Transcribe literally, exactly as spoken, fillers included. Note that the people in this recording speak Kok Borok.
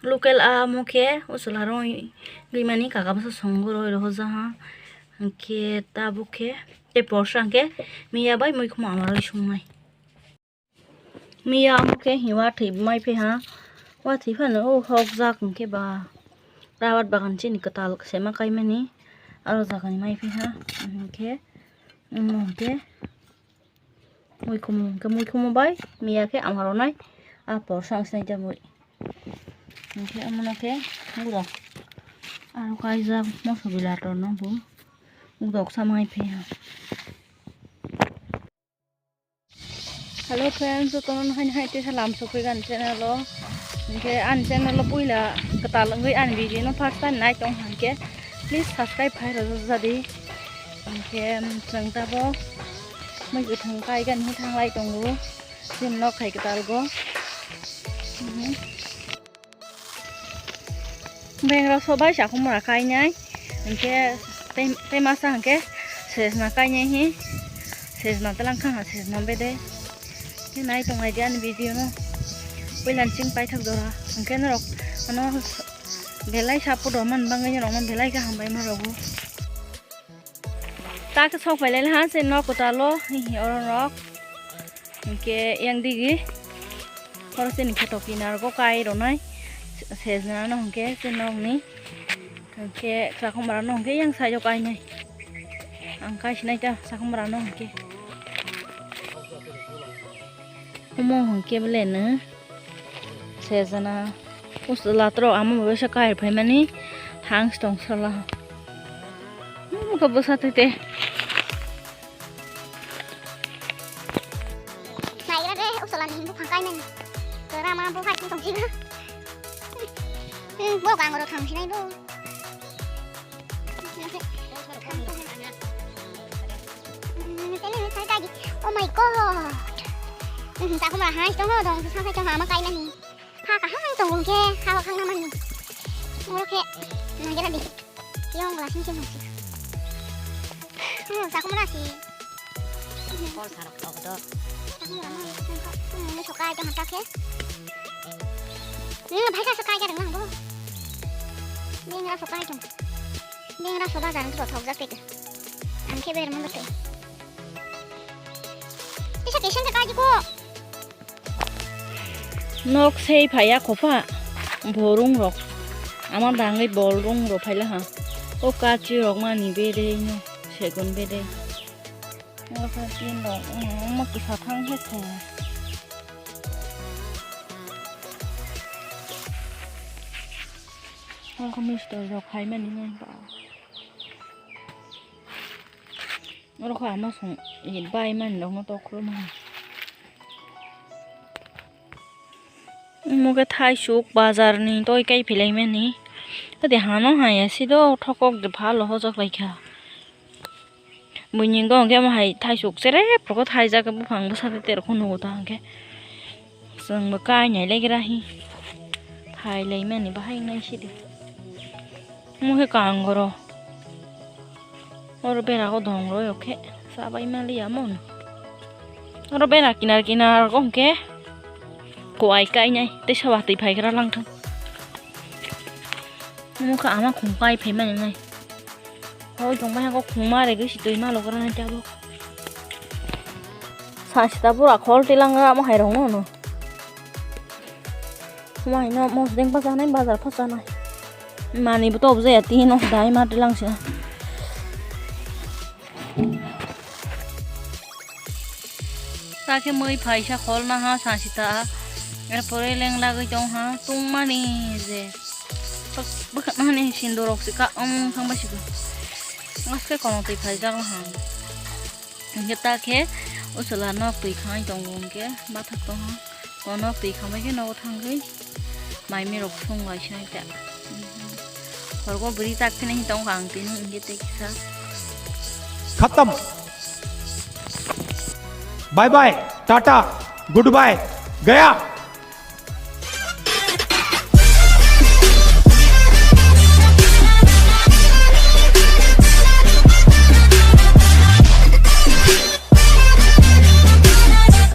Local amo khe usula roi gimani kaka bwsa songo roi rohojaha. Hwnkhe tabuk khe tei porsa hwnkhe miya bai muikhumu ama roi songnai. Miya amo khe hiwa thwi mai phi ha. Wa thwi phano o hokjak hwnkhe ba rabat bagan chini kwtal sema kaimani aro jagani mai phi ha. Hwnkhe omo hwnkhe muikhumu hwnkhe muikhumu bai miya khe ama rwnai a porsa ang sinai jagwi. Hwnkhe omono khe ugrok aro kaijak moso bilar rokno bo ugrok samai phi ha. Hello friends, jotono hai hai teisa lam sophiga ani channel o. Hwnkhe ani channel o puila kwtal wngwi ani video no first time nai tong hwnkhe please subscribe khai rwjak jadi. Hwnkhe chwng tabo mui kwthwng kaigani thanglai tongo. Chini nok hai kwtal go. Mhm. Bengra sobai sakhumra kainai, hwnkhe tei, tei masa hwnkhe sejna kainai hi, sejna tlang kha, sejna bedai. Khe nai tonglai di ani video no, puila ni ching paithak jora, hwnkhe norok ano belai support rw man bagwi norok no belai kaham bai ma rw o. Ta khe sok pailai ha se nok kwtal o, hi hi oro nok. Hwnkhe yang digi oro chini kheto kinar go kai rwnai sejna no hwnkhe se nok ni. Hwnkhe sakhumra no hwnkhe yang side o kainai. Ang kai sinai ta sakhumra no hwnkhe. Omo hwnkhe beleno sejana. Usla latrok ama bai sa kai phaimani thang stong sala. Omo khe bwsa twi te. Naigra de usla ni buphang kainani. Kera ma buphang tong sina. Bo kangro thang sinai bo. Oh my god. Sakhumra hai tongo dong sa sa chong ama kainani. Ha kaham tongo khe ha khang namani. Oro khe nagera di. Yong la sing sing. Sakhumra si. Kol sarok tok do. Sakhumra ma. Sokai jong ta khe. Ni bhai sa sokai jong bo. Ni ra sokai jong. Bengra soba jan to thok jak teka. Ang khe ber mon to. Tisa kesen ka kaji ko. Nok sei phaya khopha. Borung rok. Ama dangwi bol rung ro phaila ha. O kachi rok mani bedei no. Segun bedei. O kachi rok ma kisa thang he kho. Ang khe mister rok khaimani nai ba. Oro kha ama song bai mani rok no tok khulumani. Omo khe thaisuk bazar ni toi kai philai mani. Tei hano haya si do thokok de phalo hojak lai kha. Buini hwnkhe omo hai thaisuk cherep rokho thaijak buphang bwsa tei terokho nugo ta hwnkhe. Chwngbo kai nai legra hi. Thai lai mani bahai wngnai sidi. Omo khe kangoro. Oro bera o dong roi khe. Sabai maliya mon. Oro bera kinar kinar o hwnkhe. Kuai kai nai. Tei saba twi phai gra langthang. Omo khe ama khum kai phai mani nai. Hoi tong bai hako khungma rega si twi ma logra nai tabuk. Sa sita pura khol tilang ra mo hai rong no no. Mai no mos deng pa sanai bazar pha sanai. Mani bo to obje ya ti no dai ma tilang si. Ta khe mui phaisa khol naha sa sita. Erpore leng lagwi tong ha tungmani je. Bwkha nahani sindorok se ka ong thangbai siko. Aske kono twi phaijak naha. Hingke ta khe usula nok twi khanai tongo hingke bathak tong ha. O nok twi khambai khe nogo thangwi mai mirok song lai sinai ta. Horgo bwrwi tak phini hi tong kha ang tini hingke tei kisa. खत्म। Bye bye, tata, good bye, गया।